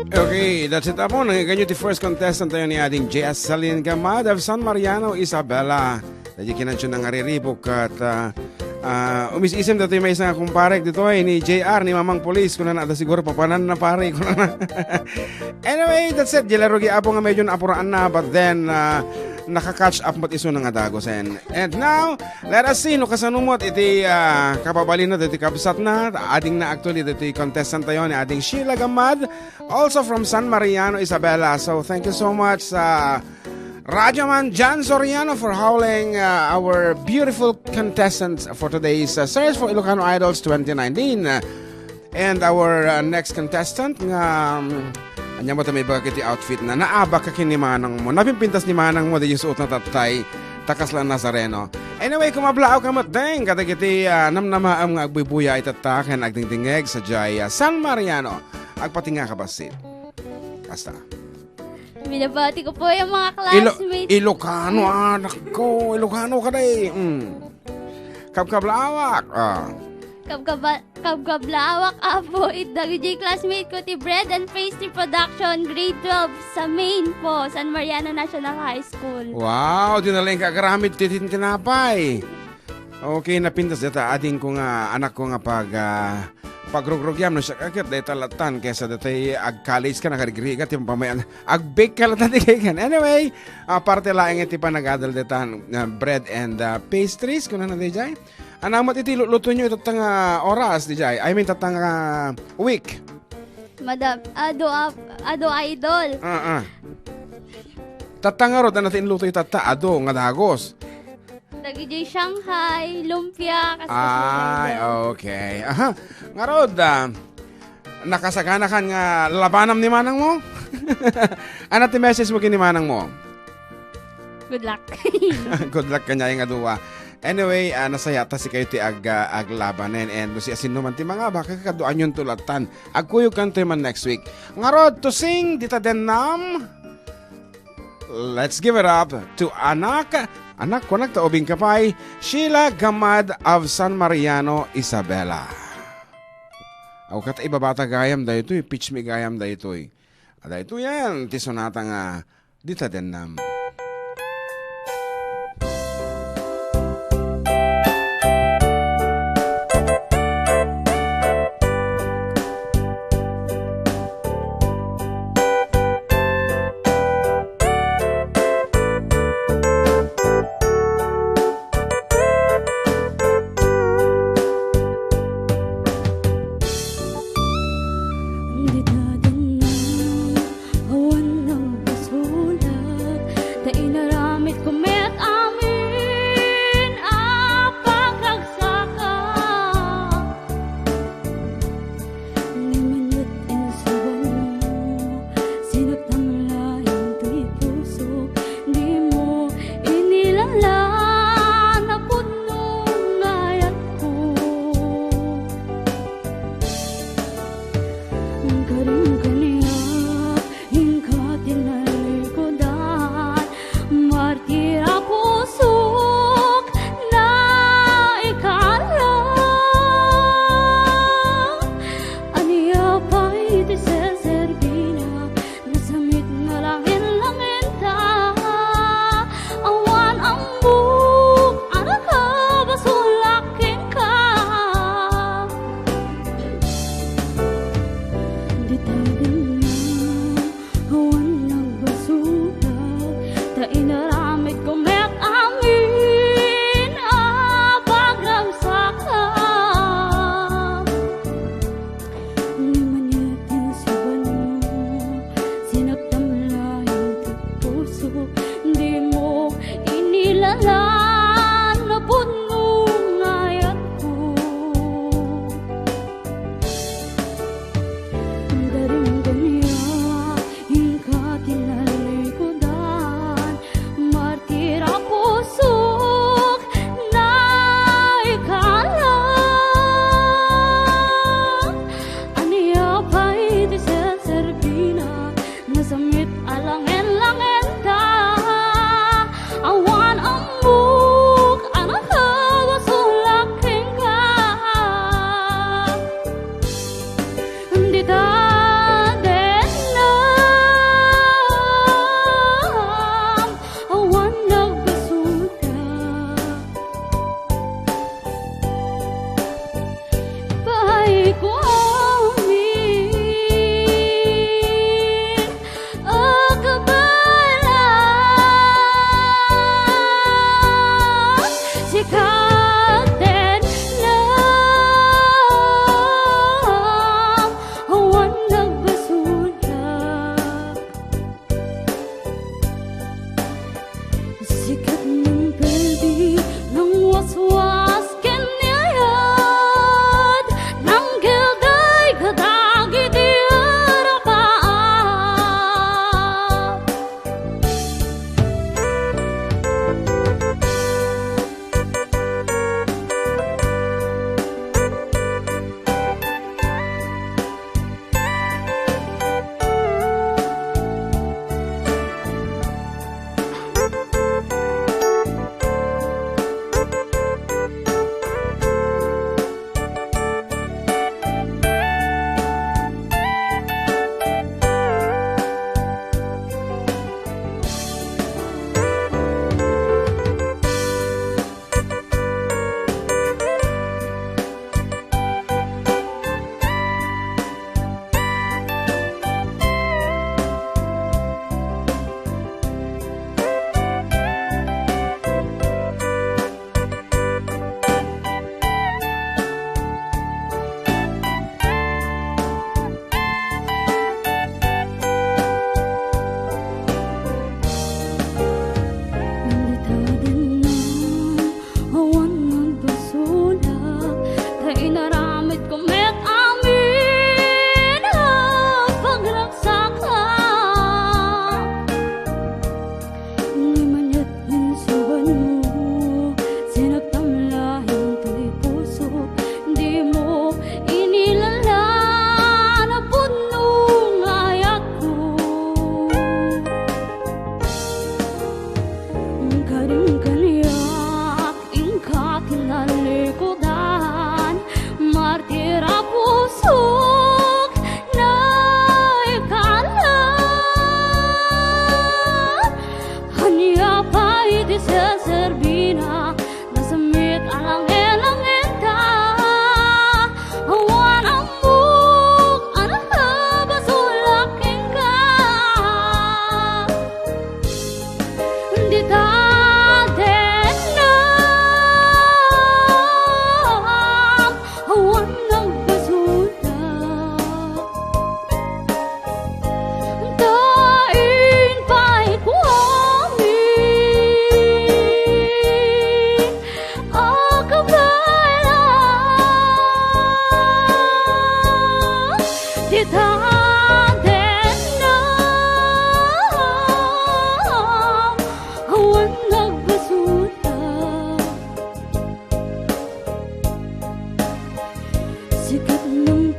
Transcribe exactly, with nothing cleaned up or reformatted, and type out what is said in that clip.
Okay, that's it, Apo. Nangganyo ti first contestant tayo ni ading J S Salin Gamad of San Mariano, Isabela. Dagiti kinantion nga riribuk ket, ah, ah, umis-isem datoy maysa nga kumparek ditoy ni J R, ni Mamang Police, kunana, "Adda siguro papananna, pare," kunana. Anyway, that's it. Diay la rugi, Apo, nga medyo naapuraanna, but then, ah, nakaka-catch up met isuna nga dagusen. And now, let us see no kasano met iti, ah, kababalinna dagiti kabsatna. Adingna actually dagiti contestant tayo ni ading Sheila Gamad, also from San Mariano, Isabela. So, thank you so much sa Radyoman John Soriano for hauling, uh, our beautiful contestants for today's, uh, Search for Ilocano Idols twenty nineteen. Uh, and our, uh, next contestant nga, um, ania mo ta may baga iti outfit na, naabak ka ken ni manang mo. Napimpintas ni manang mo, di suot na tattay, ta kasla Nazareno. Anyway, kumablaaw ka met deng, kadagiti, uh, namnamaem nga agbuybuya itatta ken agdingdingeg sadiay, uh, San Mariano. Agpatingga ka bassit. Basta. Binabati ko po yung mga Ilo-, classmates. Ilocano, anak ko. Ilocano ka, day. Mm. Kabkablaawak. Ah. Kabkaba-, kabkablaawak, Apo. It dagiti classmate ko ti Bread and Pastry Production, grade twelve, sa Maine po, San Mariano National High School. Wow, di na lang kagaramid ti tinapay. Okay, napintas dita, ading ko nga, anak ko nga pag, ah, pagrugrugyam no siak ket dayta lattan kaysa datay ag-college ka, nakarigrigat ti pamayan. Ag-bake ka lattan ti kaykan. Anyway, ah, parte laeng iti panagadal dita, ah, bread and, ah, pastries, kunana dayjay. Ania met iti lulutoyo itatta nga oras, dayjay? I mean, tatta nga week. Madam, adu a, adu a idol. Ah, ah. Tatta ngarud, ania ti inlutoyo itatta? Adu nga dagus. Dagiti Shanghai, lumpia, kas-, Ay, okay. Aha. Ngarud, ah, nakasaganakan nga labanam ni manang mo? Ania ti message mo ken ni manang mo? Good luck. Good luck kaniayo nga dua. Anyway, ah, nasaya ta sikayo ti ag-, ah, aglabanen. And no siasinoman ti mangabak, kakaduayon to lattan. Agkuyogkanto man next week. Ngarud, to sing, dita dennam. Let's give it up to anak, anak, kunak ta ubing ka pay, Sheila Gamad of San Mariano, Isabela. Aw, ket ibabata gayam daytoy, pitch mi gayam daytoy. Daytoy yan, ti sonata nga dita dennam. Awan nagbasolak, ta inaramidko met amin a pagagsakak. Ngem inset insuanmo, sinaktam laeng ti pusok, dimo inilalan a pudno nga ayatko. Karim kaniak, inka ti nalikudan, martir a pusok, naikalla. Ania pay ti seserbina, nasamit nga langin-langinta, awan ammok a nakabasolak kenka. Dita dennam, awan nagbasolak, ta inaramidko met amin a pagagsakak. Ngem ania ti insuanmo, sinaktam laeng ti pusok, dimo inilalan a pudno nga ayatko. Garim Ita denno awan nagbasura. Sikat ng